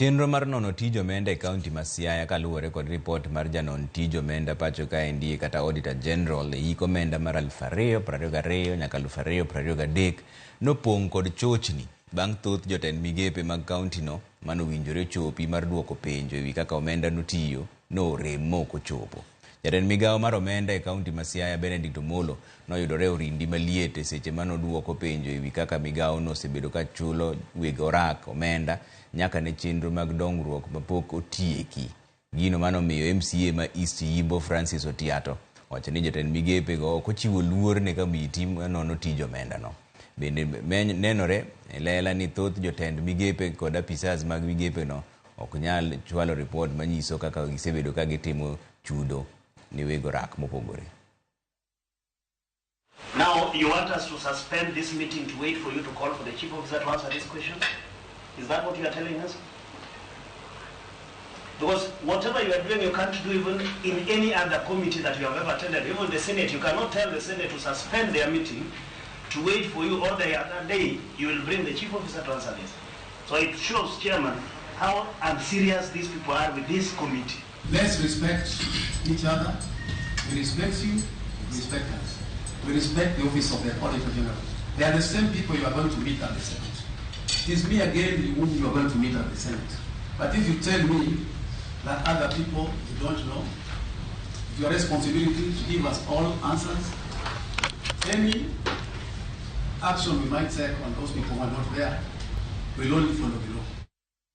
Chenro mar nono tij omenda e kaunti ma Siaya kaluwore kod ripot mar janon tij omenda pacho kaendi kata Auditor General e hik omenda mar 2022 nyaka 2023 nopong' kod chochni bang' thoth jotend migepe mag kaunti no manowinjore chopi mar duoko penjo ewi kaka omenda notiyo norem mok ochopo. Jatend migawo mar omenda e kaunti ma Siaya Benedict Omolo noyudore orindi maliet e seche manoduoko penjo ewi kaka migawo no osebedo ka chulo weg orak omenda nyaka ne chenro mag dongruok mapok otieki. Gino manomiyo MCA ma East Yimbo Francis Otiato owacho ni jotend migepe go ok ochiwo luor ne kamiti manono tij omenda no. Bende nenore e lela ni thoth jotend migepe kod apisas mag migepe no ok nyal chwalo ripot manyiso kaka gisebedo ka gitimo chudo ne weg orak mopogore. Now, you want us to suspend this meeting to wait for you to call for the chief officer to answer this question? Is that what you are telling us? Because whatever you are doing, you can't do even in any other committee that you have ever attended. Even the Senate, you cannot tell the Senate to suspend their meeting to wait for you, or the other day you will bring the chief officer to answer this. So it shows, Chairman, how unserious these people are with this committee. Let's respect each other. We respect you, respect us. We respect the office of the Auditor General. They are the same people you are going to meet at the Senate. It is me again whom you are going to meet at the Senate. But if you tell me that other people you don't know, it's your responsibility to give us all answers. Any action we might take on those people who are not there will only follow the law.